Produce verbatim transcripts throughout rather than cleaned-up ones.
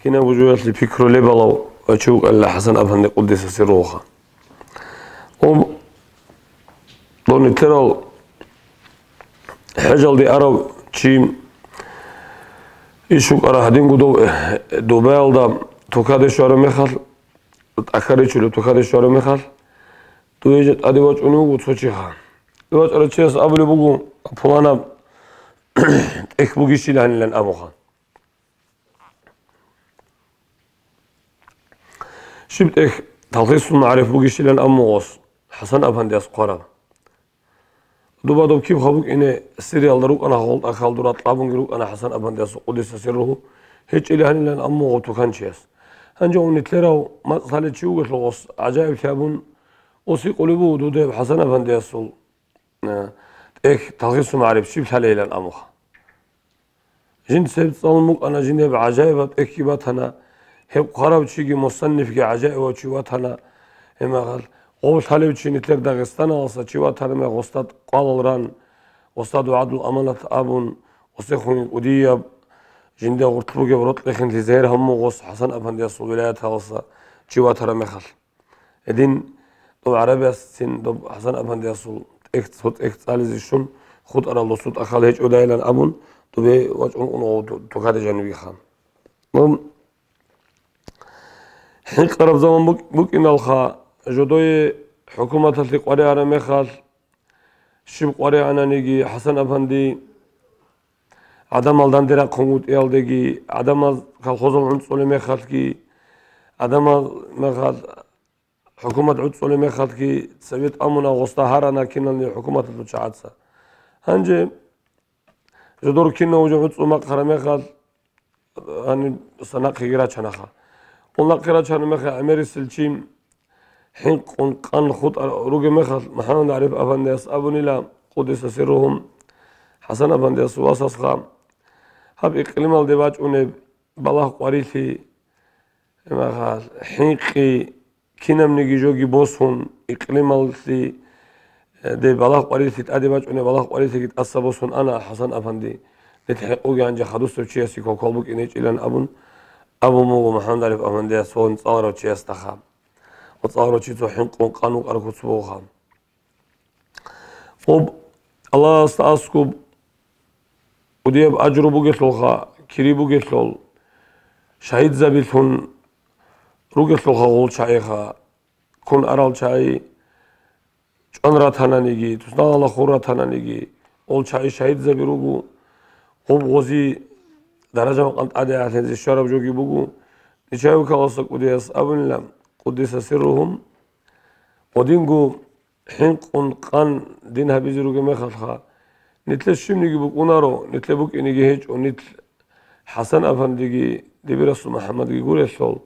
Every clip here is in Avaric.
Кинаб жоялъе пикру лебалав ва чи вукӀанила ХӀасан-афанди къуддиса сирругьуха. Ум, дон нилъерал хӀежалде арав чи иш вукӀара гьадин гудов, э, Дубаялда тукаде щвараб мехалъ, тӀахьаричулев тукаде щвараб мехалъ, дуе тӀаде вачӀунев вуго цо чиха. ВачӀарав чияс абулеб буго, пуланаб тӀехь бугищилан гьанилан абуха. Щиб тӀехь Талхисул магӀариф бугищилан абун гъос, ХӀасан-афандияс хъвараб. Дуба доб киб хаб букӀине Сириялда рукӀана гъол тӀахьал дура кьабунги рукӀана ХӀасан-афандияс къуддиса сирругьу, гьечӀили гьанилан абун гъов туканчияс. Гьанже гъов нилъерав мацӀ лъалев чи вугелъул гъос гӀажаиблъи абун, гъос гьикъулеб буго дуда гьеб ХӀасан-афандиясул, э, тӀехь Талхисул магӀариф щиб лъалейилан абуха. Жинца гьеб цӀалун букӀана, жиндияб гӀажаибаб тӀехьги батана, гьеб хъварав чиги, мусаннифги гӀажаибав чи ватана, гьеб мехалъ гъов лъалев чи нилъер Дагъистаналдаса чи ватана мех, гъосда къвалал ран, гъосда дугӀадул аманат абун, гъосехун кӀудияб жинда гъоркь бугеб рокьихъин лъизегьир гьамун гъос ХӀасан-афандиясул вилаяталдаса чи ватараб мехалъ. Гьедин доб гӀарабиясцин доб ХӀасан-афандиясул тӀехь, цо тӀехь цӀализе щун, хутӀарал досул тӀахьал гьечӀодайилан абун, дубе вачӀун унгъо ту-, тукаде жанибиха. Ва хӀинкъараб заман бук-, букӀиналха, жодое хӀукуматалъе къваригӀараб мехалъ, щиб къваригӀананиги ХӀасан-афанди гӀадамал данде рахъун вутӀиялдеги, гӀадамал колхозал гӀуцӀулеб мехалъги, гӀадамал мехалъ хӀукумат гӀуцӀулеб мехалъги, совет амуна гъосда гьарана кинални хӀукуматалъул чагӀаца. Гьанже жодор кинав жо гӀуцӀу макъ гьараб мехалъ, гьаниб санахъеги рачанаха. Ун нахъе рачана мехалъ гӀемерисел чи хӀинкъун къан хутӀа ругеб мехалъ, МухӀаммад ГӀариф афандияс абунила, къуддиса сирругьу, ХӀасан афандияс васасха, гьаб икълималде бачӀунеб балагь-къварилъи, гьеб мехалъ хӀинкъи, кинабниги жоги босун, икълималъи, э, де балагь-къварилъи, тӀаде бачӀунеб балагь-къварилъиги тӀаса босун ана ХӀасан афанди, нилъ хӀинкъуге гьанже хадусев чиясе квалквал букӀине гьечӀилан абун, абун буго МухӀаммад ГӀариф афандияс ва цӀаларав чиясдаха. Ва цӀаларав чи цо хӀинкъун къан вукӀараб куц бугоха. Хъуб, Аллагьасда аскуб, кӀудияб ажру бугелъулха, кири бугелъул, шагьидзабилъун ругелъулха гъол чагӀиха, ккун арал чагӀи чӀван ратананиги, туснахъалда хур ратананиги, гъол чагӀи шагьидзаби руго, гъуб гъози даража-макъам тӀаде гӀолъизе щвараб жоги буго. Нечаевкаласа кӀудияс абунила, къуддиса сирругьу, гъодинго хӀинкъун къан дин гьабизе ругеб мехалъха, нилъе щибниги букӀунаро, нилъе букӀинеги гьечӀо, нилъ ХӀасан афандиги, дибирасул МухӀаммадги гурелъул,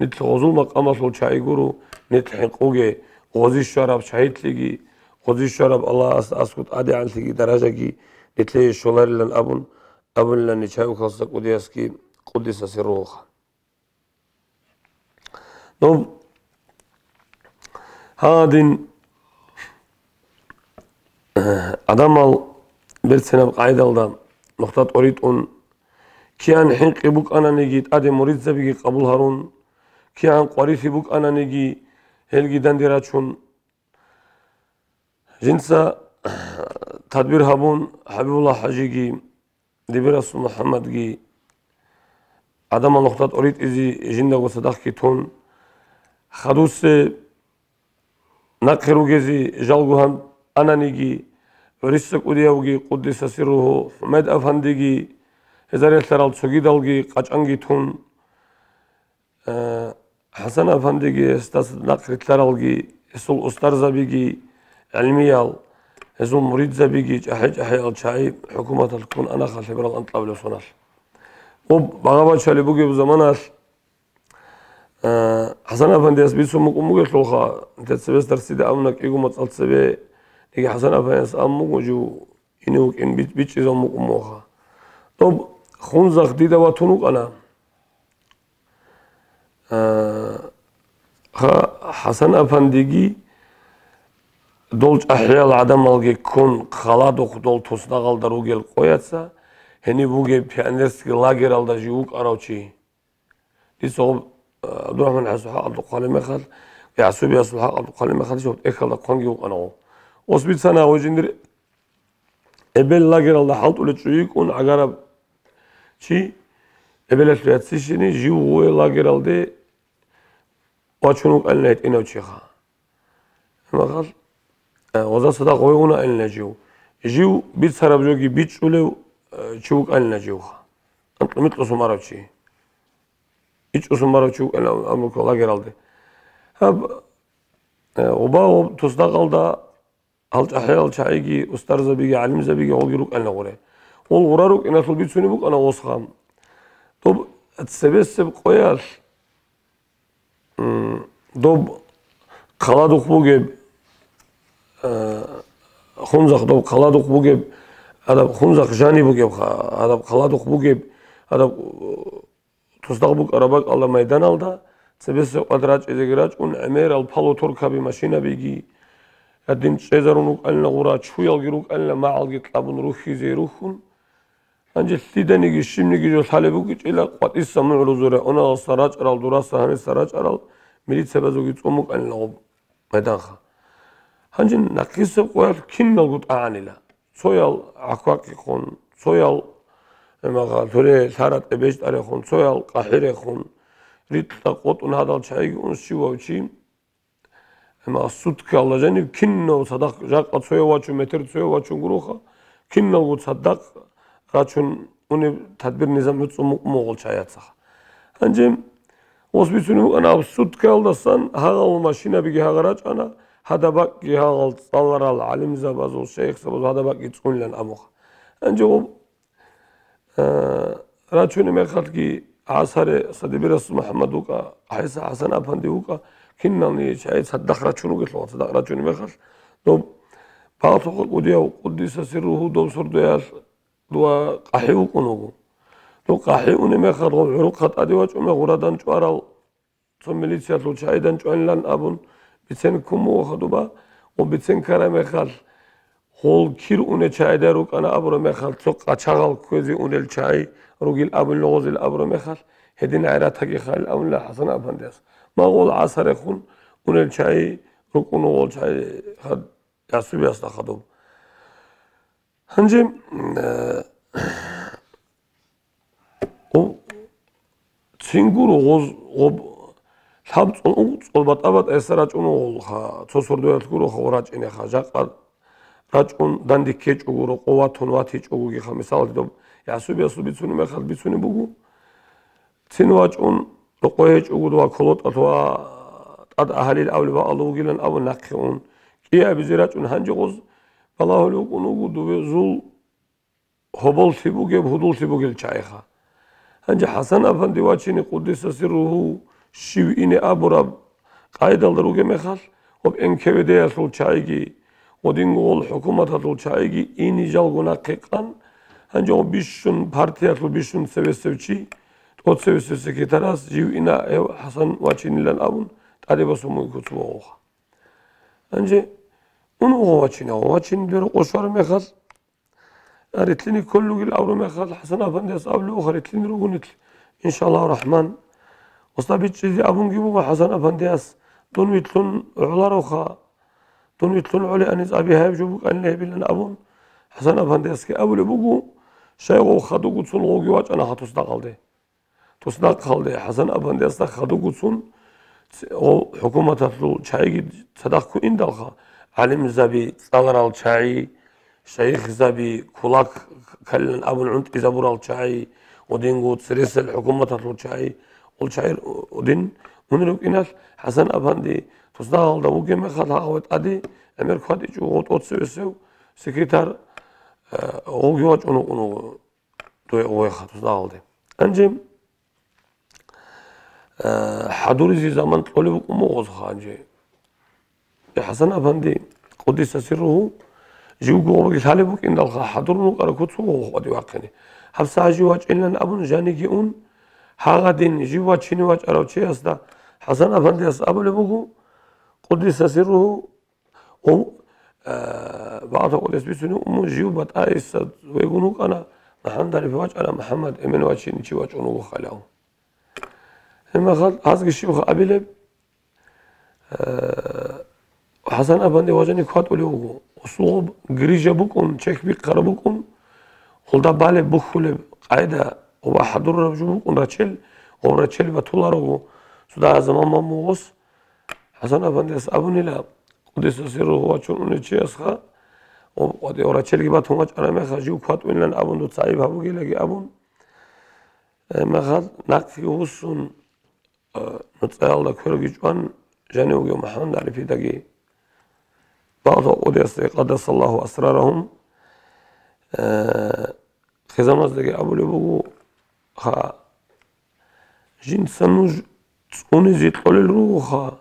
нилъ гъозул макъамалъул чагӀи гуро, нилъ хӀинкъуге, гъози щвараб шагьидлъиги, гъози щвараб Аллагьас аскӀоб тӀадегӀанлъиги даражаги нилъее щоларилан абун, абунилан Нечаевкаласа кӀудиясги, къуддиса сирругьуха. Доб гьадин, э, гӀадамал берцинаб къагӀидалда нухда тӀоритӀун, кигӀан хӀинкъи букӀананиги тӀаде муридзабиги къабул гьарун, кигӀан къварилъи букӀананиги гьелги данде рачун, жинца тадбир гьабун, ХӀабибулла ХӀажиги, дибирасул МухӀаммадги гӀадамал нухда тӀоритӀизе жиндаго цадахъги тун, хадусе нахъе ругезе жалго гьан ананиги, гӀуриса кӀудиявги, къуддиса сирругьу, ХӀумед афандиги, гьезарелъарал цогидалги къачӀанги тун, Э, ХӀасан афандиги, гьесдаса нахърилълъаралги, гьесул устарзабиги, гӀилмиял, гьезул муридзабиги, чӀахӀи-чӀахӀиял чагӀи хӀукуматалъ ккун анаха лъеберал анкьабилеб соналъ. Гъуб багъа-бачали бугеб заманалъ, э, ХӀасан афандияс бицун букӀун бугелъулха, нилъер цебесда дарсида абуна, кӀиго моцӀал цебе, диги ХӀасан афандияс абун буго жив, ине вукӀин бич-, бичӀчӀизабун букӀун бугоха. Доб хунзахъ дида ватун вукӀана. А, ха, ХӀасан афандиги дол чӀахӀиял гӀадамалги ккун, халадухъ дол туснагъалда ругел къояца, гьениб бугеб пионерский лагералда жив вукӀарав чи. Дица гъоб, э, ГӀабдурахӀман ГӀисаца хӀакъалда хъвалеб мехалъ, ГӀисаца хӀакъалда хъвалеб мехалъ, гьеб тӀехьалда хъванги вукӀана гъов. Ос бицана гъой жиндир эбел лагералда хӀалтӀулел чӀуй йикӀун гӀагараб чи, эбелалъул яцишини жив гъуе лагералде вачун вукӀанила гьитӀинав чиха. Гьеб мехалъ, э, гъоза цадахъ гъой унаанила жив. Жив бицараб жоги бичӀчӀулев, э, чи вукӀанила живха. Анкьумикьусун барав чи. ИчӀусун барав чи вукӀанила амрука лагералде. Гьаб, э, гъоба гъоб тусдакъалда гьал чӀахӀиял чагӀиги, устарзабиги, гӀалимзабиги гъолги рукӀанила гъуре. Гъол гъура рукӀиналъул бицунеб букӀана осха. Доб цебесеб къоялъ, м, доб хъаладухъ бугеб, э, хунзахъ, доб хъаладухъ бугеб, гьадаб хунзахъ жаниб бугебха, гьадаб хъаладухъ бугеб, гьадаб, э, тусдакъ букӀараб бакӀалда майданалда, цебесеб къад рачӀизеги рачӀун, гӀемерал полуторкаби машинабиги, гьадин чӀезарун рукӀанила гъура, чуялги рукӀанила, магӀалги кьабун рухьизе рухьун. Гьанже лъиданиги щибниги жо лъалеб букӀичӀила, къватӀиса мугӀрузу регӀуналдаса рачӀарал, дураса гьаниса рачӀарал милициябазулги цӀун букӀанила гъоб майданха. Гьанже нахъисеб къоялъ киналго тӀагӀанила. Цоял гӀахьвакъихъун, цоял, эмаха, лъуре лъара тӀебежтӀарехун, цоял къахӀирехун, рикьа къотӀун гьадал чагӀиги ун щивав чи, эмаха, суткаялда жанив кинав цадахъ жакъа цояв вачун, метер цояв вачун гуроха, киналго цадахъ рачун унеб тадбир-низам гьуцӀун мукъ-, мугъал чагӀияцаха. Гьанже ос бицунеб букӀана, аб суткаялдасан гьагъал машинабиги гьагъа рачӀана, гьадаб бакӀги гьагъал цӀаларал гӀалимзабазул, шайихзабазул гьадаб бакӀги цӀунилан абуха. Гьанже гъоб, э, рачунеб мехалъги гӀасаре Садибирасул МухӀаммад вукӀа, ГӀиса ХӀасан-апанди вукӀа, кинални чагӀи цадахъ рачун ругелъул, цадахъ рачунеб мехалъ, доб багьлъухъа кӀудияв, къуддиса сирругьу, доб сордоялъ дова къахӀи вукӀун вуго. Дов къахӀи унеб мехалъ, гъоб гӀурухъа тӀаде вачӀун мех гъурадан чӀварал цо милициялъул чагӀидан чӀванилан абун бицен ккун буго хадуба, ва бицен ккараб мехалъ, гъол кир унел чагӀида рукӀана абураб мехалъ, цо къачагъал кквезе унел чагӀи ругил абун лугъузел абураб мехалъ, гьедин гӀайратаги халил абунила ХӀасан-апандияс. Магъул гӀасарехун унел чагӀи рукӀун гъол чагӀи хад-, ясубиясда хадуб. Гьанже, э, о, цин гуро гъоз-, гъоб-, лъабцӀул, цӀул батӀа-батӀа гьесда рачӀун вугъулха, цо сордоялъ гуроха ва рачӀинеха, жакъа рачӀун данде ккечӀого, рокъов ватун ватичӀогогиха, мисалалъе, доб ясубиясул бицунеб мехалъ бицунеб буго. Цин вачӀун, рокъов гьечӀого дова колотӀалъ ва тӀад агьалил авлебаалда вугилан абун нахъе ун, кӀиабизе рачӀун гьанже гъоз балагьулев вукӀун вуго дуве зул гьоболлъи бугеб, гьудуллъи бугел чагӀиха. Гьанже ХӀасан-апанди вачине, къуддиса сирругьу, щив ине абураб къайдалда ругеб мехалъ, гъоб Н К В Д-ялъул чагӀиги, гъодинго гъол хӀукуматалъул чагӀиги ине жалго нахъе къан, гьанже гъоб бищун, партиялъул бищун цевесев чи, тӀоцевесев секретарас жив ина гьев ХӀасан вачинилан абун, тӀаде босун буго куцалъугъа. Гьанже ун вуго вачине, вачине дер къошараб мехалъ, Ритлъине кколел ругел абураб мехалъ, ХӀасан-апандияс абулеб буго, ритлъине ругонилъ, иншаллагьу рахӀман. Осда бичӀчӀизе абунги буго ХӀасан-апандияс, дун витлъун гӀолароха, дун витлъун гӀолеб гьаниз аби гьаб жо букӀанила гьебилан абун, ХӀасан-апандиясги абулеб буго, щай гъов хадув гуцун гъовги вачӀана хатус дагъалде. Туснахъалде ХӀасан-апандиясда хадув гуцун, ц-, гъо-, хӀукуматалъул чагӀиги цадахъ ккун индалха, гӀалимзаби, цӀаларал чагӀи, шайихзаби, кулак ккалилан абун гӀунтӀизабурал чагӀи, гъодинго цересел хӀукуматалъул чагӀи, ол чагӀи гъодин унел рукӀиналъ, ХӀасан-апанди туснахъалда вугеб мехалъ гьагъав тӀаде гӀемер кватӀичӀого тӀоцевесев секретарь, э, гъовги вачӀун вукӀун вуго. Дуе-, угъойха тусдагъалде. Гьанже, э, хӀадуризе заман кьолеб букӀун бугъозха гьанже. Э, ХӀасан-апанди, къуддиса сирругьу, живго гъобги лъалеб букӀиндалха, хӀадурун вукӀараб куц буго гъоде вахъине. ГьабсагӀат жив вачӀинилан абун жаниги ун, гьагъадин жив вачине вачӀарав чиясда ХӀасан-апандияс абулеб буго, къуддиса сирругьу, Гъов, э, багъатав къудес бицунев умун жив батӀайиса вегун вукӀана, МухӀаммад Ариф вачӀана, МухӀаммад Эмен вачине чи вачӀун вуго халав. Гьебмехалъ гьазги щибха абилеб? Э, ХӀасан-афанди важани кватӀулев вуго. Гъосул гъоб грижа букӀун, чехь бихъараб букӀун, гъолда балеб бухьулеб къайда ва хӀадурараб жо букӀун рачел, гъоб рачел батуларого цо дагьа заман мамугъос. ХӀасан-афандияс абунила, къуддиса сирругьу, вачун унев чиясха, гъоб къватӀив рачелги батун вачӀараб мехалъ, жив кватӀунилан абун, дуца гӀайиб гьабугелаги абун, э, мехалъ нахъги вуссун, э, нуцӀаялда кверги чӀван, жанив вугев МухӀаммад ГӀарифидаги, багьлъа къудиясда, къаддасаллагьу асрарагьум, э, хъизамаздаги абулеб буго, гьа, жинца нуж цӀунизе кьолел ругоха,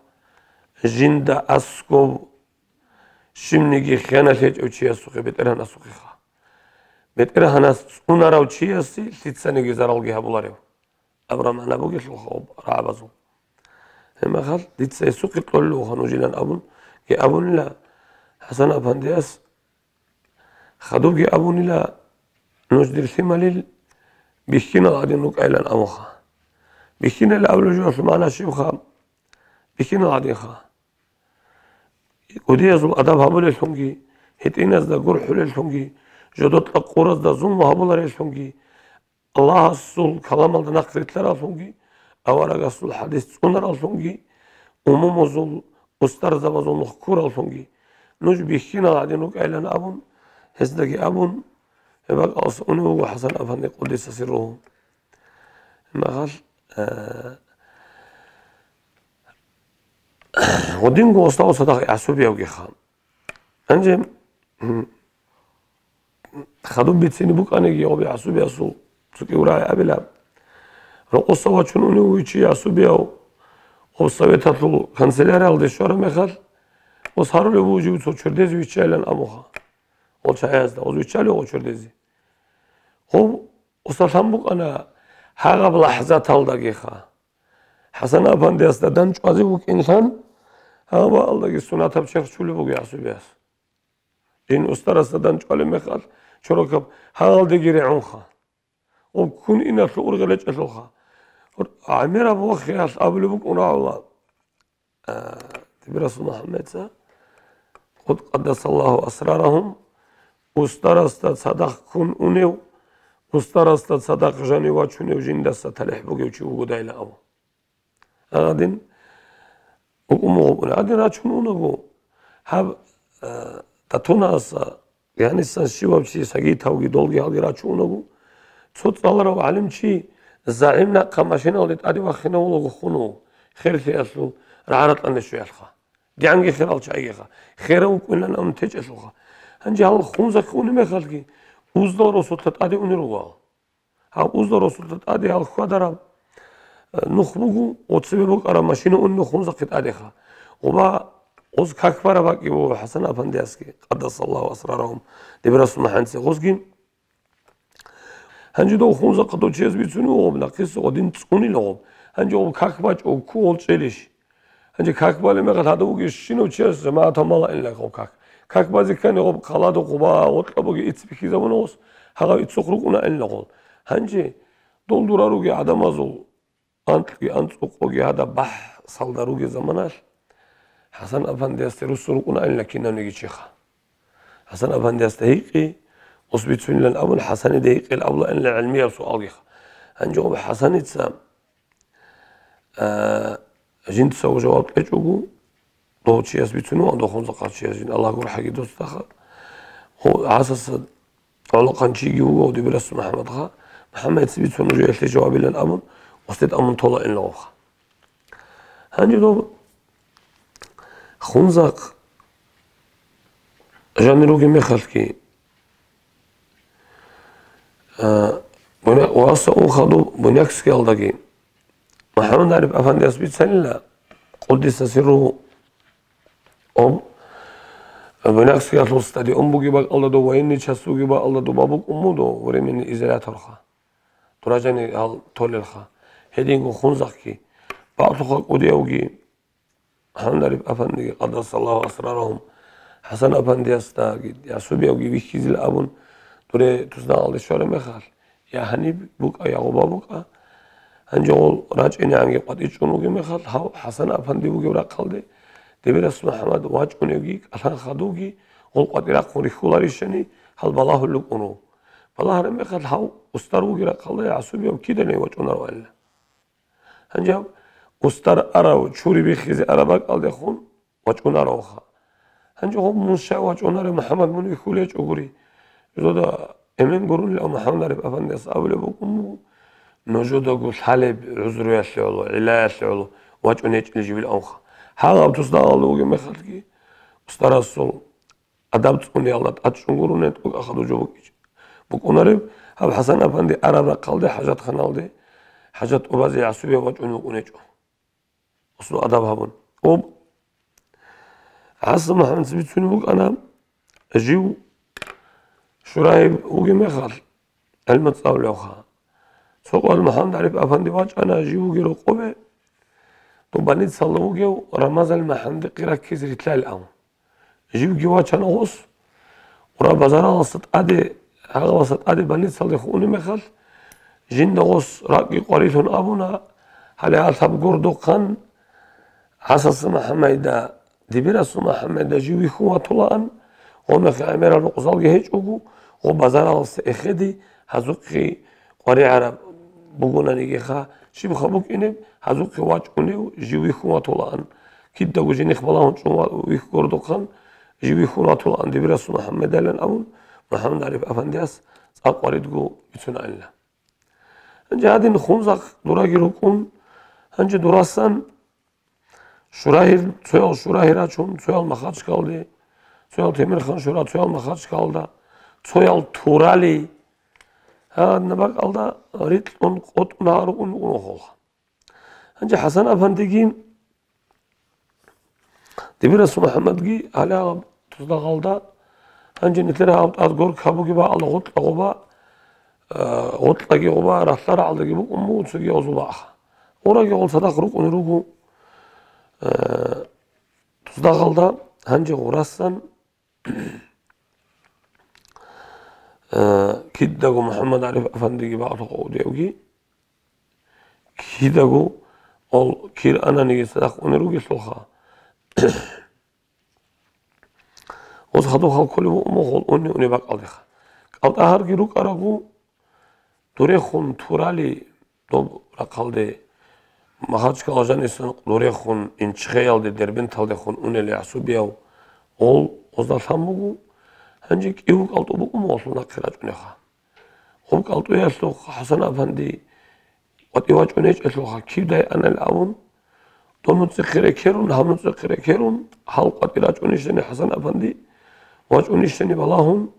жинда аскӀоб щибниги хиянат гьечӀев чиясухъе, БетӀергьанасухъеха. БетӀергьанас цӀунарав чиясе лъицаниги заралги гьабуларев. Абураб магӀна бугелъулха гьеб рагӀабазул. Гьебмехалъ дица гьесухъе кьолев вугоха нужилан абун, гье абунила ХӀасан-афандияс, хадубги абунила, нуж дир лъималил бихьинал гӀадин рукӀайилан абунха. Бихьинал абулеб жоялъул магӀна щибха? Бихьинал гӀадинха. КӀудиязул адаб гьабулеллъунги, гьитӀиназда гурхӀулеллъунги, жодокьа къуразда зулму гьабулареллъунги, Аллагьасул каламалда нахърилълъараллъунги, аварагасул хӀадис цӀунараллъунги, умумузул устарзабазул нух ккураллъунги, нуж бихьинал гӀадин рукӀайилан абун, гьездаги абун, гьеб бакӀалдаса унев вуго ХӀасан-афанди, къуддиса сирругьу. Магьал, э, гъодинго устав цадахъ гӀасубиявгиха. Гьанже, м, хадуб бицине букӀаниги, гъоби гӀасубиясул цо кӀиго рагӀи абила. Рокъоса вачун унев вугев чи гӀасубияв, гъоб советалъул канцеляриялде щвараб мехалъ, гъос гьарулев вуго жив цо чордезе виччайилан абунха. Гъол чагӀазда гъоз виччалев гъо чордезе. Гъоб гъоса лъан букӀана гьагъаб лахӀзаталдагиха. ХӀасан-афандиясда дандчӀвазе вукӀинлъан, гьабаалдаги сунатаб черх чулеб буго гӀасубияс. Жин устарасда дандчӀвалеб мехалъ, чорокаб гьагъалдеги регӀунха. Гъоб ккун иналъул ургъел гьечӀелъулха. ГӀемераб вахиялъ абулеб букӀун рагӀула, а, дибирасул МухӀаммадица, къуд къаддасаллагьу асрарагьум, устарасда цадахъ ккун унев, устарасда цадахъ жанив вачунев жиндаса талихӀ бугев чи вугодайилан абу. Гьадин, букӀун буго, гьадин рачун унаго, гьаб, э, Татунаса, гьанисан щивав чи, Сагитавги долги гьалги рачун унаго, цо цӀаларав гӀалимчи загӀип нахъа машиналде тӀаде вахинавулаго хун вуго, херлъиялъул рагӀа-ратӀалде щвеялъха. ДигӀанги херал чагӀигиха, херав вукӀунилан абун течӀелъулха. Гьанже гьал Хунзахъе унеб мехалъги, уздал росулъа тӀаде унел руго гьал. Гьаб уздал росулда тӀаде гьал хьвадараб, э, нух буго, гъоцебе букӀараб машина унеб Хунзахъе тӀадеха. Гъоба гъоз как бараб бакӀи буго ХӀасан-афандиясги, къаддасаллагьу асрарагьум, дибирасул МухӀаммадица гъозги. Гьанже дов Хунзахъа дов чияс бицунев гъоб, нахъисеб гъодин цӀунила гъоб. Гьанже гъоб как бачӀо, кку гъол чӀелищ? Гьанже как балеб мехалъ гьадав вугев щинав чияс жамагӀатал малаинилан гъоб как. Как базе ккани гъоб хъаладухъ гъоба гъоркьа бугеб ицц бихьизабуна гъос, гьагъав иццухъ рукӀунаинила гъол. Гьанже дол дурал ругел гӀадамазул анкьги анцӀукъоги гьадаб бахӀсалда ругел заманалъ ХӀасан-афандиясде руссун рукӀунаинила кинавниги чиха. ХӀасан-афандиясда гьикъи, гъос бицунилан абун ХӀасанида гьикъил абулаинила гӀилмияб суалгиха. Гьанже гъоб ХӀасаница А, жинца жаваб кьечӀого, дов чияс бицуневан, дов Хунзахъа чияс жин, Аллагь гурхӀаги досдаха. Гьо, гӀасаса гӀолохъанчиги вуго, дибирасул МухӀаммадха, МухӀаммадица бицун нужеялъе жавабилан абун, гъосде тӀамун тола ин лавха. Гьанже дов Хунзахъ жанир ругеб мехалъги, а, Буня-, ва аса ун хадуб Буйнакскиялдаги МухӀаммад ГӀариф афандияс бицанила, къуддиса сирругьу, об, Буйнакскиялъул стадион бугеб бакӀалда дов, военный часть бугеб бакӀалда дов, бабукӀун буго временный изоляторха, дуражани гьал толелха, гьединго Хунзахъги, бакълъуха кӀудиявги, ХӀамдариб афандиги, къаддасаллагьу асрарагьум, ХӀасан афандиясдаги, Ясубиявги вихьизил абун, дуре тусданалде щвараб мехалъ, я гьаниб букӀа, я гъоба букӀа, Гьанже гъол рачӀинегӀанги къватӀичӀун вугеб мехалъ, гьав ХӀасан-апанди вугев рахъалде, Дибирас МухӀаммад вачӀуневги, кӀалъан хадувги, гъол къватӀирахъун рихьуларищани, гьал балагьулел рукӀун вуго. Балагьараб мехалъ, гьав устар вугев рахъалде гӀасубияв киданиги вачӀунароанила. Гьанже гьав устар арав, чури биххизе араб бакӀалдехун вачӀунаравха. Гьанже гъоб мун щай вачӀунарев, МухӀаммад, мун вихьулечӀогури. Жодада эмен гурунилан МухӀаммад ГӀариф-апандияс абулеб букӀун буго, нужедаго лъалеб гӀузруялъе гӀоло, гӀиллаялъе гӀоло вачӀунечӀила жибил авха. Гьагъаб тусдагъалда вугеб мехалъги, устарасул адаб цӀуниялда тӀад чӀун гурони тӀокӀаб хадуб жо букӀинчӀо. БукӀунареб, гьаб ХӀасан-апанди араб рахъалде хӀажатханалде, хӀажат тӀубазе гӀасубияв вачӀун вукӀунечӀо. Гъосул адаб гьабун. Об ГӀасан МухӀаммадица бицунеб букӀана, жив Шурагьиб вугеб мехалъ, гӀелму цӀалулевха. Цо къоялъ МухӀаммад ГӀариф-апанди вачӀана жив вугеб рокъобе, доб больницалда вугев Рамазан МухӀаммадихъе раккизе рилълъайилан. Живги вачана гъос. Гъура базаралдаса тӀаде, гьагъалдаса тӀаде больницалдехун унеб мехалъ, жинда гъос ракӀги къварилъун абуна, гьале гьалаб гордухъан ГӀасан МухӀаммадида, Дибирас МухӀаммадида жив вихьун ватулаан, гъо мехалъ гӀемерал рукъзалги гьечӀого, гъо базаралдаса эхеде, гьазухъе къваригӀараб бугонанигиха, щибха букӀинеб, гьазухъе вачӀунев жив вихьун ватулаан. Кидаго женихъ балагьун чӀун ва-, вихь гордухъан, жив вихьун ватулаан Дибирас МухӀаммадилан абун, МухӀаммад ГӀариф-апандияс цӀакъ къваридго бицунаанила. Гьанже гьадин хунзахъ дураги рукӀун, гьанже дурасан Шурагьир, цоял Шурагьир рачун, цоял Махачкалде, цоял Темирхан-Шура, цоял Махачкалда, цоял Турали, гьанна бакӀалда рикьун къотӀун гьарукӀун унухъалха. Гьанже ХӀасан-апандиги, Дибирас МухӀаммадги гьале гьаб тусдагъалда, гьанже нилъер гьаб тӀад горкабуги бакӀалда гъутӀа гъоба, э, гъутӀаги гъоба, ралъа рагӀалдаги букӀун буго цоги гъозул бакӀха. Гъураги гъол цадахъ рукӀун руго, э, тусдагъалда, гьанже гъурасан, э, кидаго МухӀаммад ГӀариф-апандиги бакӀалъухъ удевги, кидаго ол кир ананиги цадахъ унел ругелъулха. Гъоз хадуб халкулев вуго гъол уни-уни бакӀалдеха. КӀалтӀа гьарги рукӀарагу, дурехун Турали доб рахъалде, Махачкала жанисан дурехун, Инчхеялде, Дербенталдехун унел гӀасубияв гъол гъозда лъан буго, гьанже кӀиго кӀалтӀу букӀун гъолъул нахъе рачӀунеха. Гъоб кӀалтӀуялъухъ ХӀасан-апанди къватӀи вачӀун гьечӀелъулха, кивдай анал абун, доб нуцӀихъе рекерун, гьаб нуцӀихъе рекерун, гьал къватӀи рачӀунищани ХӀасан-апанди, вачӀунищани балагьун,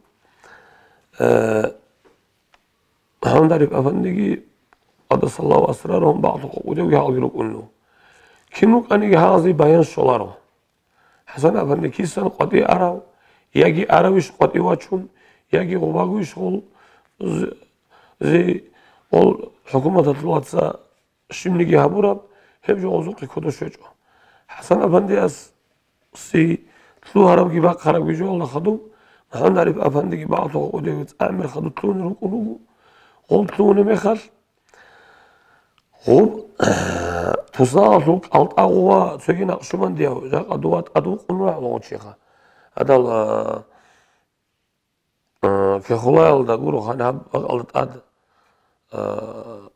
э, МухӀаммад ГӀариф-апандиги, къадасаллагьу асрарагьу, бакӀалъухъ удевги гьалги рукӀунев. Кин рукӀаниги гьалазе баян щоларо. ХӀасан-апанди кисан къватӀи арав, яги аравищ къватӀи вачун, яги гъубагуйищ гъол з-, зи гъол хӀукуматалъул ваца щибниги гьабураб, гьеб жо гъозухъе кодо щвечӀо. ХӀасан-апандияс си лъугьарабги бахъарабги жоялда хадуб, МухӀаммад ГӀариф-апандиги бакӀалъухъ удевги цӀакъ гӀемер хадуб лъугьунел рукӀун руго. Гъол лъугьунеб мехалъ, гъуб, тусдагъалъул кӀалтӀа гъува цоги накъшубандияв, жакъа дова тӀад вукъун вугӀ гъо чиха. Гьадал, а, а, Кехулаялда гуро хан гьаб бакӀалда тӀад, а,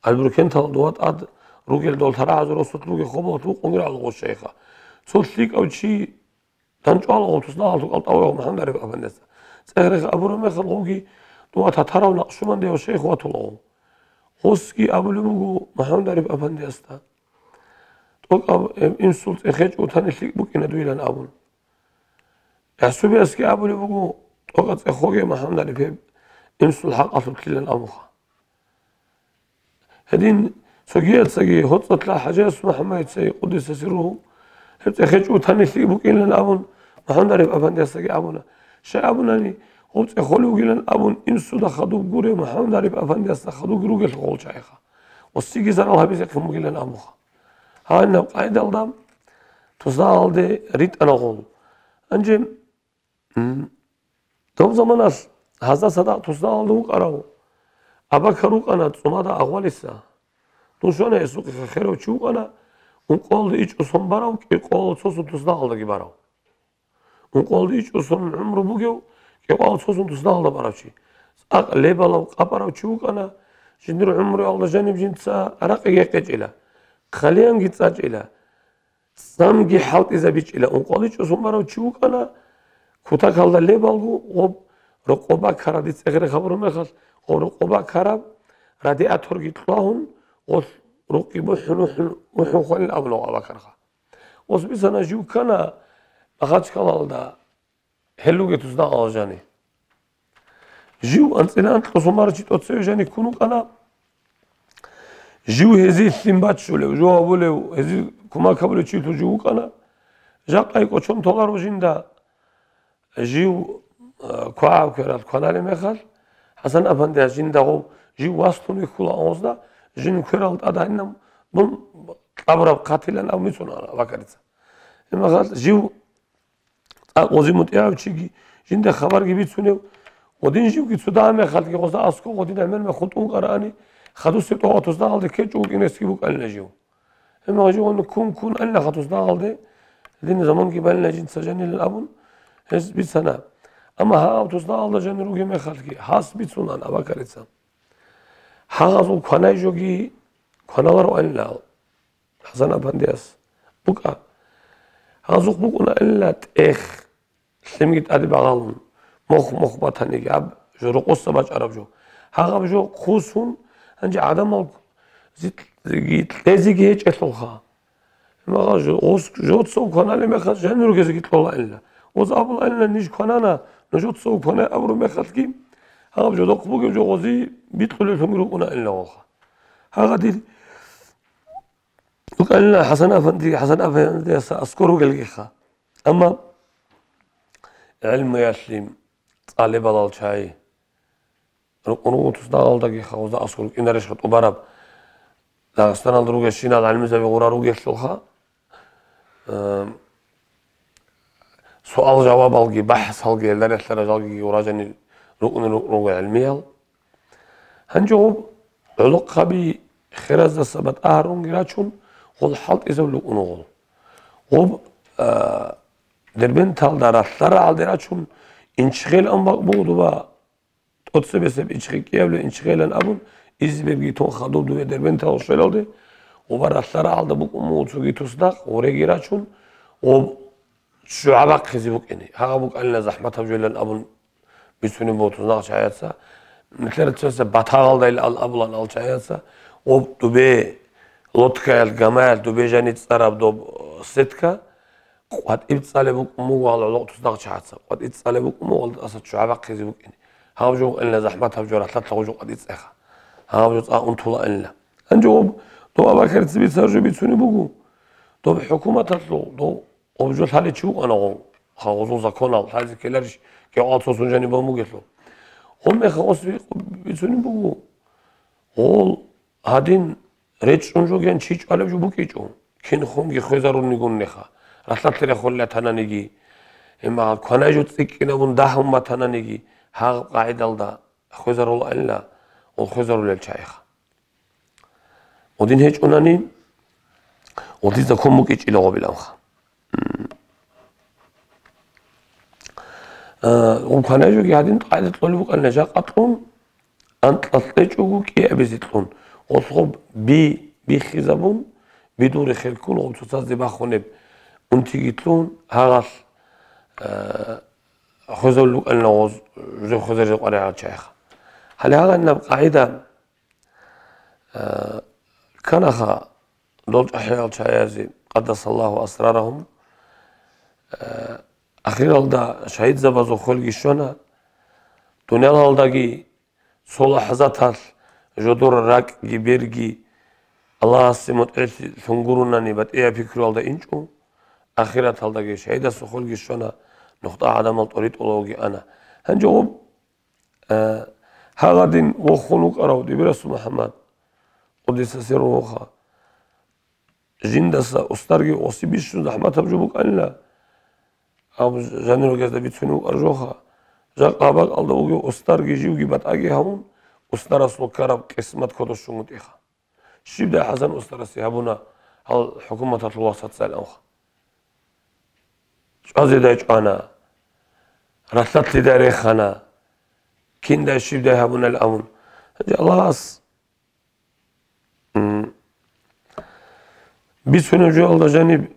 Албуркентал дова тӀад ругел дол тарагӀазул росулъ ругел хобалалъ вукъун вугӀ гъо шайха. Цо лъикӀав чи ДандчӀвала гъол тусдагъалъул кӀалтӀа вугӀ МухӀаммад ГӀариф-апандиясда. ЦӀехерех абураб мехалъ гъовги дова татарав накъшубандияв шайх ватула гъов. Гъосги абулеб буго МухӀаммад ГӀариф-апандиясда: «ТӀокӀаб гьеб инсул цӀехечӀого тани лъикӀ букӀина дуйилан», — абун. ГӀасубиясги абулеб буго: «ТӀокӀаб цӀехоге, МухӀаммад ГӀариф, гьеб инсул хӀакъалъулъилан», — абунха. Гьедин цогияцаги, гьоцӀалъа ХӀажияс МухӀаммадицаги, къуддиса сирругьу, гьеб цӀехечӀого тани лъикӀ букӀинилан абун, МухӀаммад ГӀариф-апандиясдаги абуна. Щай абунани, гъоб цӀехолев вугилан абун, инсуда хадуб гурев МухӀаммад ГӀариф-апандиясда хадубги ругелъул гъол чагӀиха. Ва сиги зарал гьабизехъин бугилан абуха. Гьанаб къайдалда тусдагъалде ритӀана гъол. Гьанже М. Доб заманалъ гьазда цадахъ тусдагъалда вукӀарав Абакар вукӀана ЦӀумада Агъвалиса. Дун щвана гьесухъе херав чи вукӀана, ункъоялда ичӀго сон барав, кӀикъоялда цо сон туснакъалдаги барав. Ункъоялда ичӀго сон гӀумру бугев, кӀикъоялда цо сон туснакъалда барав чи. ЦӀакъ лебалав, къапарав чи вукӀана, жиндир гӀумруялда жаниб жинца ракъиги гьекъечӀила, хъалиянги цӀачӀила, цӀамги хӀалтӀизабичӀила. Ункъоялда ичӀго сон барав чи вукӀана, кутакалда лебалго, гъоб рокъоба ккараб, дица гъире хабураб мехалъ, гъоб рокъоба ккараб радиаторги кьвагьун, гъолъ рукъги бухӀун, бухӀун, бухӀун хвалил абуна Абу Бакарха. Гъос бицана, жив ккана Махачкалалда, гьел ругел туснакъал жани. Жив анцӀила анкьго сон барав чи тӀоцеве жани ккун вукӀана. Жив гьезие лъим баччулев, жо гьабулев, гьезие кумак гьабулев чи лъугьун жив вукӀана. Жакъа кӀочон толаро жинда. Жив, а, квагӀав кверал кваналеб мехалъ, ХӀасан-афандияс жинда гъов жив васлъун вихьула гъозда, жин кверал тӀадайинаб дун кьабураб хъатилан абун бицуна Абу Бакарица. Гьеб мехалъ жив цӀакъ гъози мутӀигӀав чиги, жинда хабарги бицунев, гъодин живги цо дагьа мехалъги гъозда аскӀов гъодин гӀемер мехалъ хутӀун ккараани, хадусеб тӀогъа туснакъалде ккечӀо вукӀине гьесги букӀанила жив. Гьеб мехалъ жив гъодин ккун-ккун анила хадусеб тӀогъалде, гьедин заманги балила жинца жанилан абун, гьес бицана. Амма гьав туснакъалда жанир ругеб мехалъги, гьас бицунаан Абу Бакарица. Гьагъазул кванай жоги кваналароанила ХӀасан-афандияс букӀа. Гьазухъ букӀунаанила тӀех, лъимги тӀаде багъалун, мохь-мохь батаниги, гьаб жо рокъоса бачӀараб жо. Гьагъаб жо хъусун, гьанже гӀадамал зи-, зиги кьезеги гьечӀелъулха. Магъа жо-, гъос-, жоцав кваналеб мехалъ жанир ругезеги кьолаанила. Гъоз абулаанила, ниж кванана, нужецав кванай абураб мехалъги, гьаб жодохъ бугеб жо гъози бикьулеллъунги рукӀунаанила гъолха. Гьагъа дир рукӀанила ХӀасан-афанди, ХӀасан-афандияс аскӀор ругелгиха. Амма гӀелмуялъе цӀалебалал чагӀи рукъун руго туснакъалдаги, гъозда аскӀор рукӀинарищха тӀубараб Дагъистаналда ругелщинал гӀалимзаби гъура ругелъулха, э, суал-жавабалги, бахӀсалги, гьелда релълъарал жалги гъура жанир рукӀунел рукӀун руго гӀелмиял. Гьанже гъоб гӀолохъаби хераздаса батӀа гьарунги рачун, гъол хӀалтӀизаб рукӀун гъол. Гъоб, а, Дербенталда ралъдал рагӀалде рачун, Инчгъел ан бакӀ буго доба, тӀоцебесеб Инчгъи кӀиябли Инчгъелан абун, изберги тун хадуб дубе Дербентал щвелалде, гъоба ралъдал рагӀалда букӀун буго цоги туснакъ, гъореги рачун, гъоб ччу гьабахъизе букӀине. Гьагъа букӀанила захӀматаб жойилан абун, бицунеб буго туснакъ чагӀияца, нилъер цоясда батагъалдайилан абулаан ал чагӀияца, гъоб дубе лодкаялъ, гамаялъ дубе жани цӀараб доб, э, сетка, къватӀиб цӀалеб букӀун буго гьал гӀолохъ туснакъ чагӀаца, къватӀиб цӀалеб букӀун буго гьалда тӀаса ччу гьабахъизе букӀине. Гьаб жо букӀанила захӀматаб жо, ралъдалъа гъужу къватӀиб цӀеха. Гьаб жо цӀа унтулаанила. Гьанже гъоб доб Абу Бакарица бицараб жо бицунеб буго. Доб хӀукуматалъул, доб Гъоб жо лъалев чи вукӀана гъов, гъозул законал лъазе ккеларищ, кӀикъоялда цо сон жаниб бан бугелъул. Гъоб мехалъ гъос би-, бицунеб буго. Гъол гьадин речӀчӀун жо гьан чи чӀвалеб жо букӀичӀо, кинхунги хвезарунигун неха, ралъдалъе рехулел ратананиги, гьеб мехалъ кванай жо цӀикӀкӀинабун дагьун батананиги, гьагъаб къагӀидалда хвезарулаанила, гъол хвезарулел чагӀиха. Гъодин гьечӀунани, гъодин закон букӀичӀила гъобиланха. Э, гъоб кванай жоги гьадин къагӀида кьолеб букӀана жакъа кьун, анкьалъ кьечӀого кӀиабизе кьун, гъолъ гъоб би биххизабун, бидул рехел ккун гъоб цоцазде бахунеб унтиги кьун, гьагъалъ, э, хвезабулеб букӀанила гъоз жо хвезарун жо къваригӀарал чагӀиха. Гьале гьагъанаб къагӀида Э, кканаха дол чӀахӀиял чагӀиязе, къаддасаллагьу асрарагьум, э, ахиралда шагьидзабазул хвелги щвана, дуниялалдаги цо лахӀзаталъ жодор ракӀги берги Аллагьасе мутӀигӀлъи лъун гурунани батӀияб пикруялда инчӀо, ахираталдаги шагьидасул хвелги щвана, нухда гӀадамал тӀоритӀулавги ана. Гьанже гъоб Э, гьагъадин вохун вукӀарав дибирасул МухӀаммад, къуддиса сирругьуха, жиндаса устарги гъоси бищун захӀматаб жо букӀанила, абу жанир ругезда бицунев вукӀар жоха, жакъа бакӀалда вугев устарги живги батӀаги гьавун, устарасул ккараб къисмат кодош чӀунгутӀиха. Щибдай ХӀасан устарасе гьабуна гьал хӀукуматалъул васатцайилан? ЧӀвазедай чӀвана, ралъдалъидай рехана, киндай щибдай гьабунал абун. Гьанже Аллагьас, м, бицунеб жоялда жаниб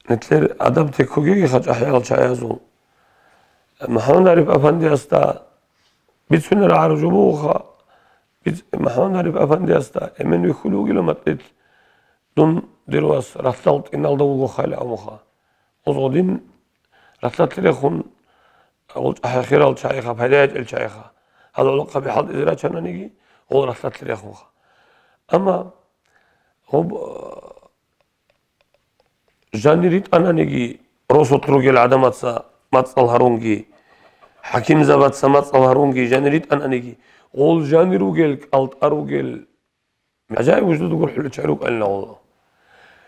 нилъер адаб теккогеги хачӀахӀиял чагӀазул. МухӀаммад Ариф Афандиясда бицунел гӀаружу бугоха, биц-, МухӀаммад Ариф Афандиясда эмен вихьулев вугила матӀил, дун, дир вас, ралъдал тӀиналда вуго хайла абуха. Гъозгъодин ралъдалъи рехун, гъол чӀахӀахирал чагӀиха, пайда гьечӀел чагӀиха. Гьал гӀолохъаби хӀалтӀизе рачананиги, гъол ралъдалъи рехунха. Амма гъоб, жанир ритӀананиги, росулъ ругел гӀадамаца мацӀал гьарунги, хӀакимзабаца мацӀал гьарунги, жанир ритӀананиги, гъол жанир ругел, кӀалтӀа ругел, гӀажаиб вуждуда гурхӀулел чагӀи рукӀанила гъоло.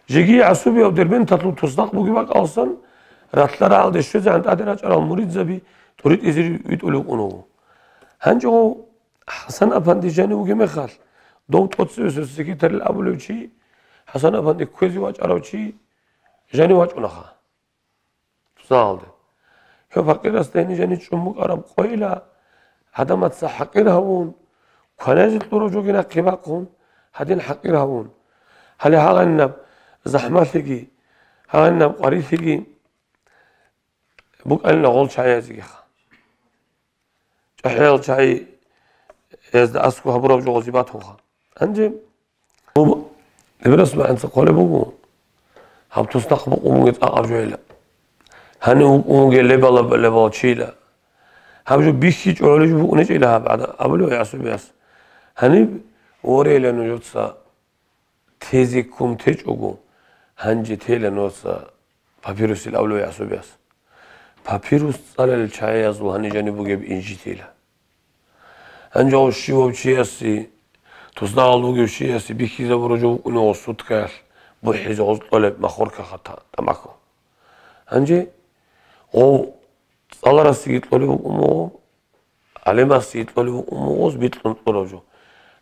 Жеги гӀасубияв Дербенталъул туснакъ бугеб бакӀалсан, ралъдал рагӀалде щвезегӀан тӀаде рачӀарал муридзаби тӀуритӀизе витӀулев вукӀун вуго. Гьанже гъов ХӀасан Афанди жанив вугеб мехалъ, дов тӀоцебесеб секретарил абулев чи, ХӀасан Афанди кквезе вачӀарав чи жанив вачӀунаха. Тусаалде. Гьев пакъирасда гьениб жанив чӀун букӀараб къойила, гӀадамаца хӀакъир гьавун, кваназе кьурав жоги нахъе бахъун, гьадин хӀакъир гьавун. Гьале гьагъанинаб захӀмалъиги, гьагъанинаб къварилъиги букӀанила гъол чагӀиязегиха. ЧӀахӀиял чагӀиязда аскӀоб гьабураб жо гъозиб батуха. Гьанже гьеб расму гӀанцӀа кколеб буго, гьаб туснахъ букӀун бугеб цӀакъаб жоила. Гьанив вукӀун вугев лебала-, лебал чила. Гьаб жо бихьичӀо гьолеб жо букӀунечӀила гьаб гӀада-, абулев гӀасубияс. Гьаниб ворейила нужеца тезе ккун течӀого, гьанже тела нужеца папирусил абулев гӀасубияс. Папирус цӀаларел чагӀиязул гьанив жанив бугеб инжитила. Гьанже гъов щивав чиясе, туснагъал вугев чиясе бихьизабураб жо букӀунев гъос суткаялъ бухӀизе гъоз кьолеб махорка хата тӀамахьу. Гьанже гъов цӀаларасеги кьолеб букӀун буго, гӀалимасеги кьолеб букӀун буго гъоз бикьун кьураб жо.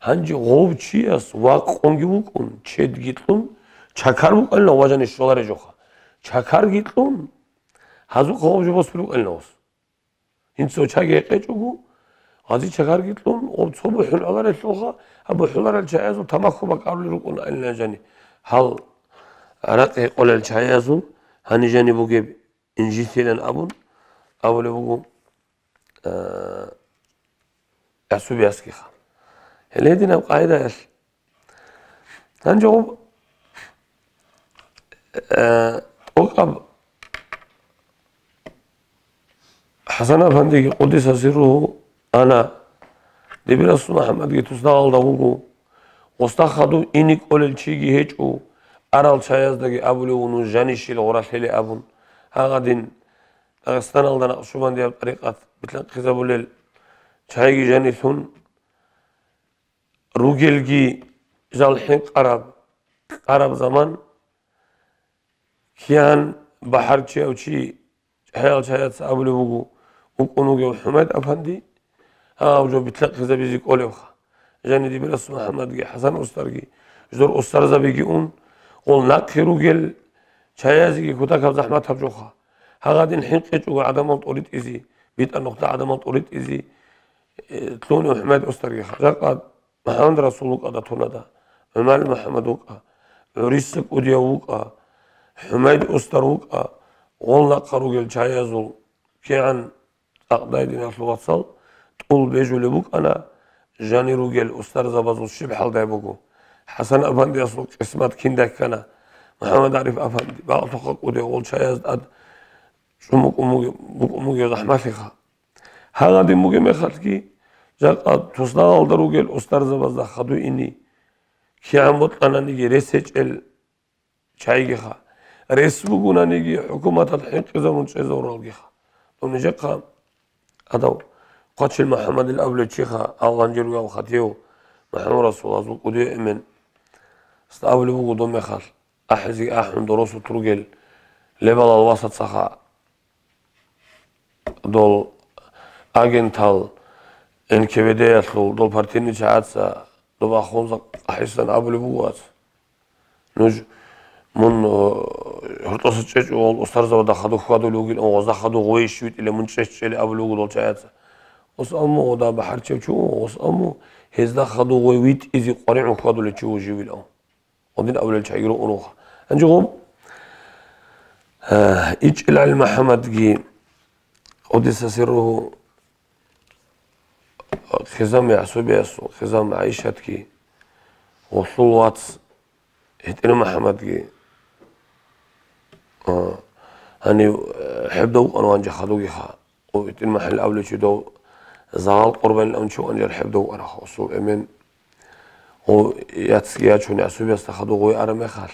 Гьанже гъов чияс вакъунги вукӀун, чедги кьун, чакар букӀанила гъов жанив щолареб жоха. Чакарги кьун, гьазухъа гъов жо босулев вукӀанила гъос. Гьинцо чаги гьекъечӀого, гъази чагарги кьун, гъоб цо бухӀун гӀоларелъулха, гьаб бухӀуларел чагӀиязул тамахьу бакӀарулел рукӀун гьанила жани. Гьал гӀаракь гьекъолел чагӀиязул гьанив жанив бугеб инжитилан абун абулеб буго, а, гӀасубиясгиха. Гьеле гьединаб къагӀидаялъ Гьанже гъоб, э, тӀокӀаб ХӀасан Афандиги къудиса сирругьу ана, Дибирасул МухӀаммадги туснагъалда вуго, гъосда хадув ине кӀолел чиги гьечӀо, арал чагӀияздаги абулев вуго нуж жанищил гъоралъ гьеле абун, гьагъадин Дагъистаналда накъшубандияб тӀарикъат битлъанхъизабулел чагӀиги жанилъун, ругелги жал хӀинкъараб, кӀараб заман, кигӀан бахӀарчияв чи, чӀахӀиял чагӀияца абулеб буго, вукӀун вугев ХӀумайд-Афанди, гьав жо битлъахъизабизе кӀолебха. Жаниб Дибирасул МухӀаммадги, ХӀасан устарги, жидер устарзабиги ун, гъол нахъе ругел чагӀиязеги кутакаб захӀматаб жоха. Гьагъадин хӀинкъичӀого гӀадамал тӀоритӀизе, битӀа нухда гӀадамал тӀоритӀизе, э, лъугьунев ХӀумайд устарги. Жакъа МухӀаммад Расул вукӀа датунада, ГӀумал МухӀаммад вукӀа, ГӀуриса кӀудияв вукӀа, ХӀумайд устар вукӀа, гъол нахъа ругел чагӀиязул кигӀан цӀакъдай, диналъул вацал, тӀул бежулеб букӀана, жанир ругел устарзабазул щиб хӀалдай буго. ХӀасан Афандиясул къисмат киндай ккана, МухӀаммад ГӀариф Афанди, бакълъухъа кӀудияв гъол чагӀияз тӀад чӀун букӀун бугеб, букӀун бугеб захӀмалъиха. Гьагъадин бугеб мехалъги, жакъа туснагъалда ругел устарзабазда хадуй ини, кигӀан бокьананиги рес гьечӀел чагӀигиха, рес бугонаниги хӀукуматалъ хӀинкъизабун чӀезавуралгиха. Дун нижехъа гьадав Хъвачил МухӀаммадил абулев чиха, гьав гъанжер вугев хатив МухӀаммад Расул, гьазул кӀудияв эмен. Гьесда абулеб буго доб мехалъ, ахӀизеги ахӀун доросулъ ругел лебалал васацаха дол агентал, НКВД-ялъул, дол партийный чагӀаца Доба ахун ахӀисан абулеб буго, вац. Нуж мун, э, гьоркьоса чӀечӀого устарзабада хадув хьвадулев вугилан, гъозда хадув гъойищ витӀилан мун чӀечӀели абулев вуго дол чагӀаца. Ус амму гъода бахӀарчев чи вуго, ус амму гьезда хадув гъой витӀизе къваригӀун хьвадулев чи вуго живилан. Гъодин абулел чагӀиги рукӀун руго. Гьанже гъоб, э, ИчӀил ГӀали МухӀаммадги, къуддиса сирругьу, Хизам ЯгӀсубиясул, Хизам ГӀайшатги, гъолъул вац ГьитӀир МухӀаммадги, а, гьанив, э, хӀеб дов вукӀана ванжа хадугиха. О, ГьитӀир МухӀаммад абулев чи дов, Загъал Къурбанил абун чи ванжар хӀеб дов вукӀанаха, гъосул эмен. О, яцги ячун ЯгӀсубиясда хадув гъой араб мехалъ,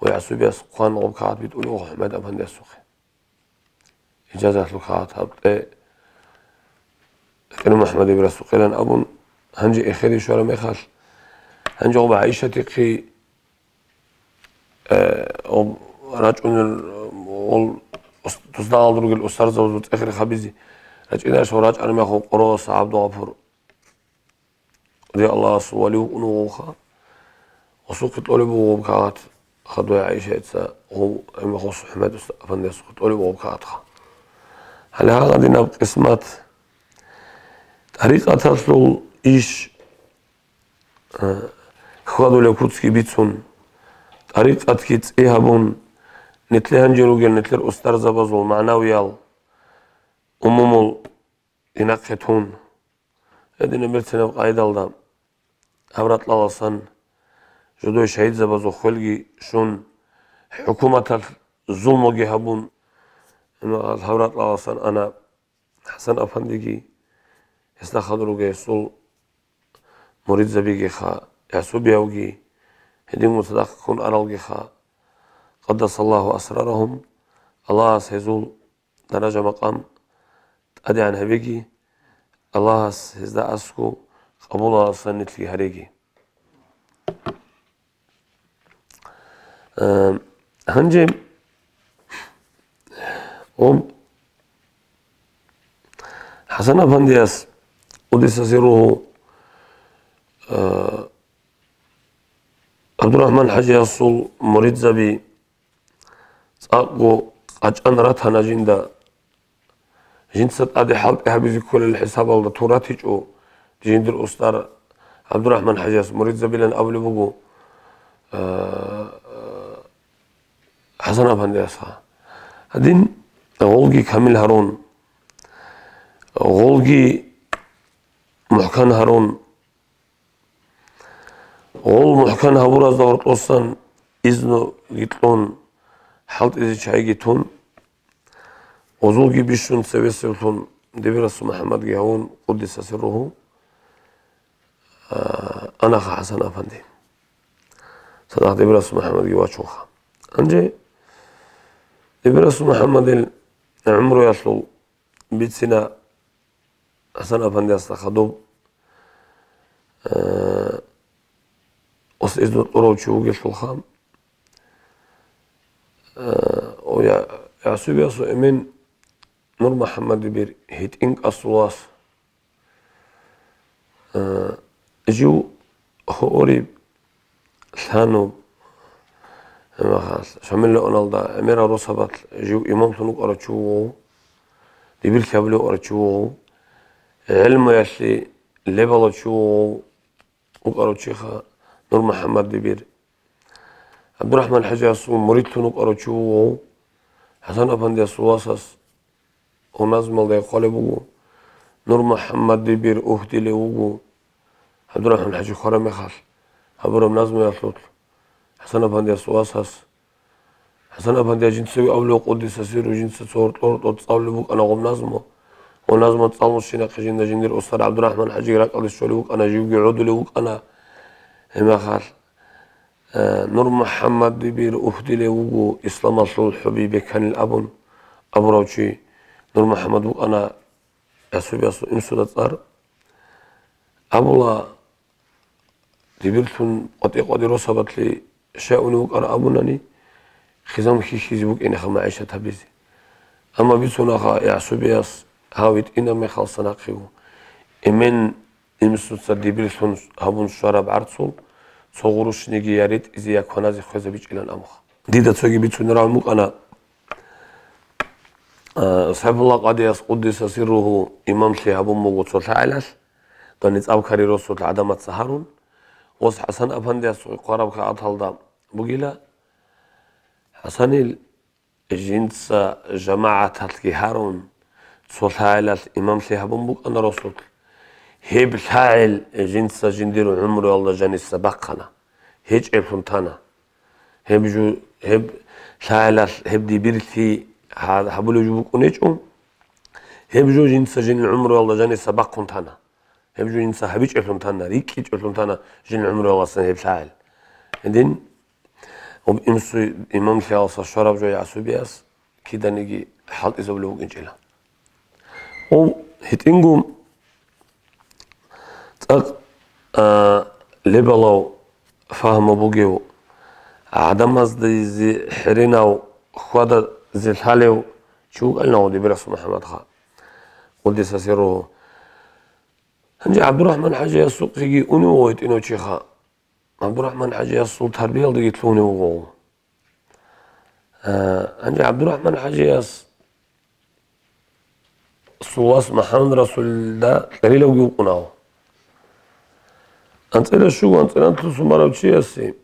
о, ЯгӀсубияс хъван гъоб кагъат битӀулев ХӀумайд-афандиясухъе. Ижазалъул кагъат гьаб тӀе, ГьитӀир МухӀаммадиби расукъилан абун, гьанже эхеде щвараб мехалъ, гьанже гъоб ГӀайшатихъе, э, гъоб рачӀунел, гъол ус-, тусдагъал ругел устарзабазул цӀехире хабизе рачӀинач ва рачӀараб мехалъ къоролъа ГӀабдулгъафур. Ре Аллагьасул вали вукӀун вугоха. Гъосухъе кьолеб буго гъоб кагъат, хадув ГӀайшаца гъов, гьеб гъос ХӀумайд-афандиясухъе кьолеб буго гъоб кагъатха. Гьале гьагъадинаб къисмат. ТӀарикъаталъул иш, э, хьвадулеб куцги бицун, тӀарикъатги цӀи гьабун, нилъее гьанже ругел нилъер устарзабазул магӀнавиял, умумул динахъе тун. Гьединаб берцинаб къайдалда гьаб ракьалдасан жодой шагьидзабазул хвелги щун, хӀукуматалъ зулмуги гьабун, гьаб ракьалдасан ана ХӀасан-афандиги, гьесда хадур ругел гьесул муридзабигиха, ЯгӀсубиявги, гьедин цадахъ ккун аралгиха, къаддасаллагьу асрарагьум, Аллагьас гьезул даража-макъам тӀадегӀан гьабеги, Аллагьас гьезда аскӀов къабулалдасан нилъги гьареги. Э, гьанже, о, ХӀасан-афандияс, къуддиса сирругьу, э, ГӀабдурахӀман-хӀажиясул муридзаби цӀакъго къачӀан ратана жинда. Жинца тӀаде хӀалтӀи гьабизе кколел хӀисабалда тун ратичӀо, жиндир устар ГӀабдурахӀман-хӀажияс муридзабилан абулеб буго, а, ХӀасан-афандиясха. Гьадин, гъолги камил гьарун, гъолги мухӀкан гьарун, гъол мухӀкан гьабуразда гьоркьосан изну гьикьун, хӀалтӀизе чагӀиги тун, гъозулги бищун цебесевлъун Дибирасул МухӀаммадги гьавун, къуддиса сирругьу, а, анаха ХӀасан-афанди. Цадахъ Дибирасул МухӀаммадги вачунха. Гьанже Дибирасул МухӀаммадил гӀумруялъул бицина ХӀасан-афандиясда хадуб, э, ос изну тӀурав чи вугелъулха, э, о, я-, ЯгӀсубиясул эмен Нурмухьаммадибир гьитӀин кӀасул вас, э, жив гьуориб лъануб, гьемахъалъ, Шамил районалда гӀемерал росабалъ жив имамлъун вукӀарав чи вугъу, дибирлъи гьабулев вукӀарав чи вугъу, гӀелмуялъе лебалав чи вугъу вукӀарав чиха Нурмухьаммадибир. ГӀабдурахӀман-хӀажиясул муридлъун вукӀарав чи вугъу, ХӀасан-афандиясул васас гьав назмалда хъвалеб буго, Нурмухьаммадибир угьдилев вуго. ГӀабдурахӀман-хӀажи хвараб мехалъ гьабураб назмуялъулъ ХӀасан-афандиясул васас, ХӀасан-афандияс жинцаги абулев, къуддиса сирругьу, жинца цо гьоркьор-гьоркьор цӀалулеб букӀана гъоб назму. Гъоб назму цӀалулщинахъе жинда жиндир устар ГӀабдурахӀман-хӀажиги ракӀалде щолеб букӀана, живги гӀодулев вукӀана. Гьебмехалъ, э, Нурмухьаммадибир угьдилев вуго исламалъул хӀуби беканил абун абурав чи. Нурмухьаммад букӀана Ясубиясул инсуда цӀар. Абула, дибирлъун къватӀи-къватӀи росабалъе щай унев вукӀара абунани, хизан хьихьизе букӀинеха магӀишат гьабизе. Амма бицунаха Ясубияс гьав витӀинаб мехалъ санахъего, эмен имсуца дибирлъун гьабун щвараб гӀарцул цо гъурущниги я ретӀизе, я кваназе хвезабичӀилан абуха. Дида цоги бицунеб рагӀун букӀана, а, СахӀибулла къадияс, къуддиса сирругьу, имамлъи гьабун буго цо лъагӀалалъ, дани цӀабкари росулъ гӀадамаца гьарун, ос ХӀасан апандияс хъвараб кагъаталда бугила, ХӀасанил жинца жамагӀаталъги гьарун, цо лъагӀалалъ имамлъи гьабун букӀана росулъ. Гьеб лъагӀел жинца жиндир гӀумруялда жаниса бахъана, гьечӀеблъун тана. Гьеб жо, гьеб лъагӀалалъ гьеб дибирлъи гьа-, гьабулев жо букӀун гьечӀо. Гьеб жо жинца жинил гӀумруялда жаниса бахъун тана. Гьеб жо жинца гьабичӀеблъун тана, рикӀкӀичӀеблъун тана жинил гӀумруялдасан гьеб лъагӀел. Гьедин Гьеб имсу-, имамлъиялдаса щвараб жо ЯгӀсубияс киданиги хӀалтӀизабулев вукӀинчӀила. Гьеб гьитӀинго цӀакъ, а, лебалав фагьму бугев, гӀадамаздезе хӀеренав, хьвадазе лъалев чи вукӀанила гьев дибирасул МухӀаммадха, къуддиса сирругьу. Гьанже ГӀабдурахӀман ХӀажиясухъеги унев вуго гьитӀинав чиха. ГӀабдурахӀман ХӀажиясул тарбиялдаги лъугьунев вуго. Э, гьанже ГӀабдурахӀман ХӀажиясул вас МухӀаммад Расулида кьерилаги вукӀунав. АнцӀила щуго анцӀила анлъусун барав чиясе,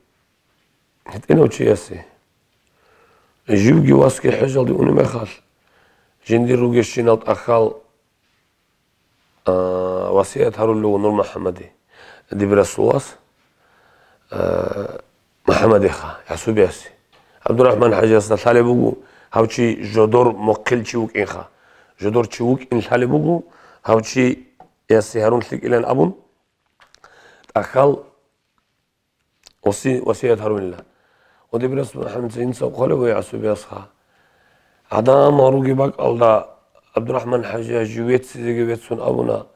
гьитӀинав чиясе, живги васги хӀежалде унеб мехалъ, жиндир ругещинал тӀахьал а, васият гьарулев Нур МухӀаммаде, дибирасул вас, а, МухӀаммадиха, ЯгӀсубиясе. ГӀабдурахӀман ХӀажиясда лъалеб буго, гьав чи жодор мухъил чи вукӀинха. Жодор чи вукӀин лъалеб буго, гьав чиясе гьарун лъикӀилан абун, тӀахьал Васи-, васият гьарунила. Ва дибирас МухӀаммадица инса хъвалев вай ГӀасубиясха. ГӀадамал ругеб бакӀалда ГӀабдурахӀман ХӀажияс жив веццизеги веццун абуна,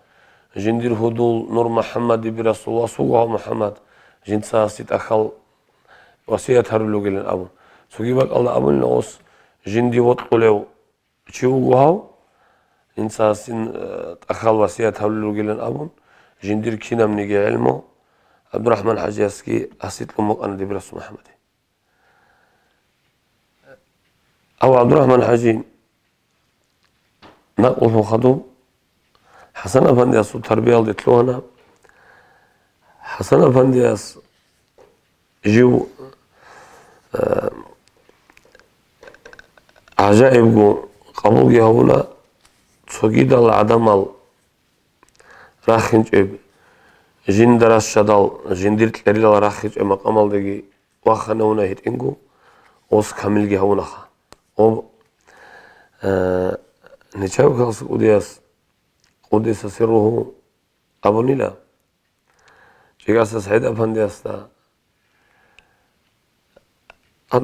жиндир гьудул Нур МухӀаммад дибирасул вас вуго гьав МухӀаммад, жинца гьасде тӀахьал васият гьарулел ругилан абун. Цоги бакӀалда абунила ос жинди вокьулев чи вуго гьав, инсасин, э, тӀахьал васият гьабулел ругилан абун, жиндир кинабниги гӀелму ГӀабдурахӀман ХӀажиясги гьасде кьун букӀана дибирасул МухӀаммаде. Ав ГӀабдурахӀман ХӀажи накълулъун хадуб ХӀасан-афандиясул тарбиялде лъугьана. ХӀасан-афандияс жив, э, гӀажаибго къабулги гьавуна, цогидал гӀадамал рахинчӀеб, жинда ращадал, жиндир кьерилал рахинчӀеб макъамалдеги вахана вуна гьитӀинго, ос камилги гьавунаха. Об, э, Нечаевкалас кӀудияс, къуддиса сирругьу, абунила. ЧӀегаса СагӀид-афандиясда, а,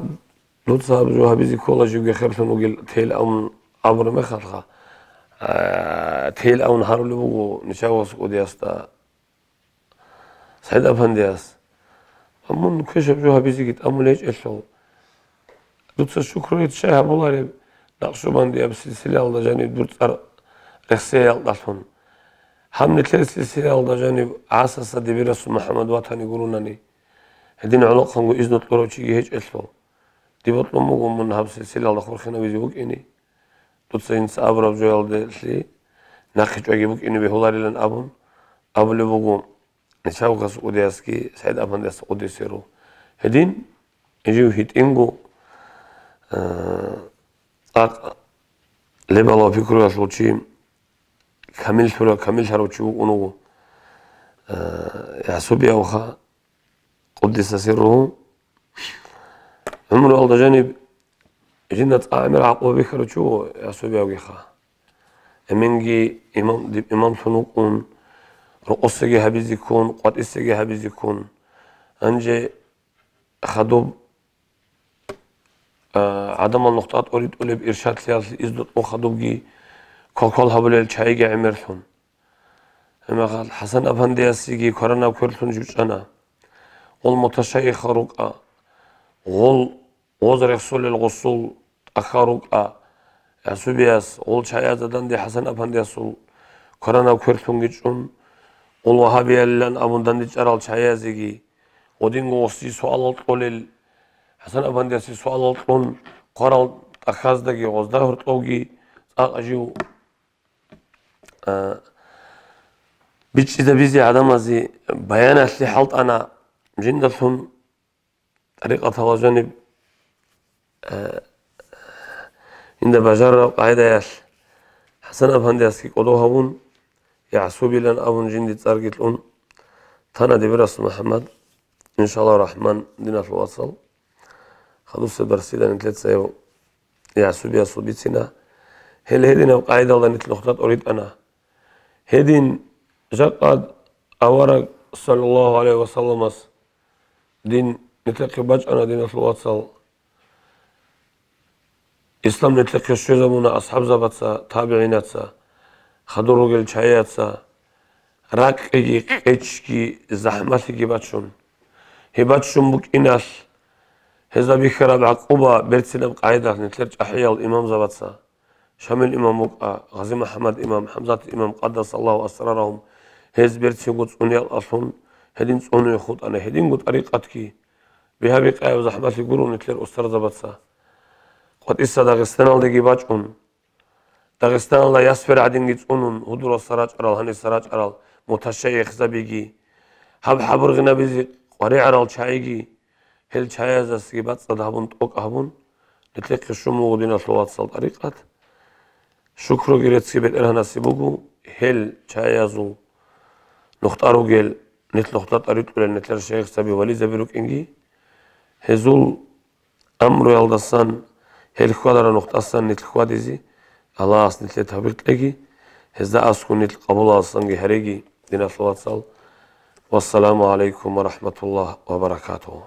дуца гьаб жо гьабизе ккола, живги херлъун вугел тел абун абураб мехалха, а, тел абун гьарулеб буго Нечаевас кӀудиясда СагӀид-афандияс. Ва мун квешаб жо гьабизеги тӀамулеб гьечӀелъул. Дуца шукру гьечӀеб щай гьабулареб, накъшубандияб силсилаялда жаниб дур цӀар рехсеялдалъун. Гьаб нилъер силсилаялда жаниб ГӀасаса дибирасул МухӀаммад ватани гурунани, гьедин гӀолохъанго изну кьурав чиги гьечӀелъул. Диб бокьун буго мун гьаб силсилаялда хурхинавизе вукӀине. Дуца инса абураб жоялделъи нахъе чӀваги букӀине бегьуларилан абун, абулеб буго Нечаевкас кӀудиясги СагӀид-афандияс кӀудиясеро. Гьедин, жив гьитӀинго, а, цӀакъ лебалав пикруялъул чи, камиллъура-, камиллъарав чи вукӀун вуго, а, ГӀасубиявха, къуддиса сирругьу. ГӀумруялда жаниб жинда цӀа гӀемер гӀакълу бихьарав чи вуго ГӀасубиявгиха. Эменги имам, диб имамлъун вукӀун, рокъосеги гьабизе ккун, къватӀисеги гьабизе ккун. Гьанже хадуб, а, гӀадамал нухда тӀоритӀулеб иршадлъиялъе издутӀун хадубги квалквал гьабулел чагӀиги гӀемерлъун. Гьебмехалъ ХӀасан-афандиясеги кваранаб кверлъун жучӀана. Гъол муташайихал рукӀа, гъол гъоз рехсолел гъосул тӀахьал рукӀа, ГӀасубияс гъол чагӀиязда данде ХӀасан-афандиясул кваранаб кверлъунги чӀун, Къул вагьабиялилан абун дандечӀарал чагӀазеги, гъодинго гъосие суалал кьолел, ХӀасан-афандиясе суалал кьун хъварал тӀахьаздаги гъозда гьоркьовги цӀакъ жив, а, бичӀчӀизабизе гӀадамазе баяналъе хӀалтӀана жиндалъун тӀарикъаталда жаниб, а, жинда бажарараб къагӀидаялъ ХӀасан-афандиясги кӀодо гьабун, ЯгӀсубилан абун жинде цӀарги кьун тана дибирасул МухӀаммад, иншаллагьу рахӀман, диналъул вацал. Хадусеб дарсида нилъеца гьев ЯгӀсубиясул бицина. Гьел гьединаб къагӀидалда нилъ нухда тӀоритӀана. Гьедин жакъа авараг, саллаллагьу гӀалайгьи ва салламас, дин нилъехъе бачӀана, диналъул вацал. Ислам нилъехъе щвезабуна асхӀабзабаца, табигӀинаца, хадур ругел чагӀияца, ракӀкӀиги, къечги, захӀмалъиги бачун. Гьеб баччун букӀиналъ, гьезда бихьараб гӀакъуба берцинаб къагӀидалъ нилъер чӀахӀиял имамзабаца, Шамил имам вукӀа, Гъази-МухӀаммад имам, ХӀамзат имам, къаддасаллагьу асрарагьум, гьез берцинго цӀуниялъун гьедин цӀунуе хутӀана, гьединго тӀарикъатги бигьа-бикъаяб захӀмалъи гуро нилъер устарзабаца. КъватӀиса Дагъистаналдаги бачӀун, Дагъистаналда ясфер гӀадинги цӀунун, гьудуралса рачӀарал, гьаниса рачӀарал муташайихзабиги, гьаб хӀабургъинабизе къваригӀарал чагӀиги, гьел чагӀазасги бацӀцӀад гьабун, тӀокӀ гьабун, нилъехъе щун буго, диналъул вацал, тӀарикъат. Шукруги реццги БетӀергьанасе буго, гьел чагӀазул нухда ругел, нилъ нухда тӀоритӀулел нилъер шайихзаби, вализаби рукӀинги, гьезул амруялдасан, гьел хьвадараб нухдасан нилъ хьвадизе Аллагьас нилъее тавфикъ кьеги, гьезда аскӀун нилъ къабулалдасанги гьареги, диналъул вацал. Вассаламу гӀалайкум ва рахӀматуллагь ва баракатугьу.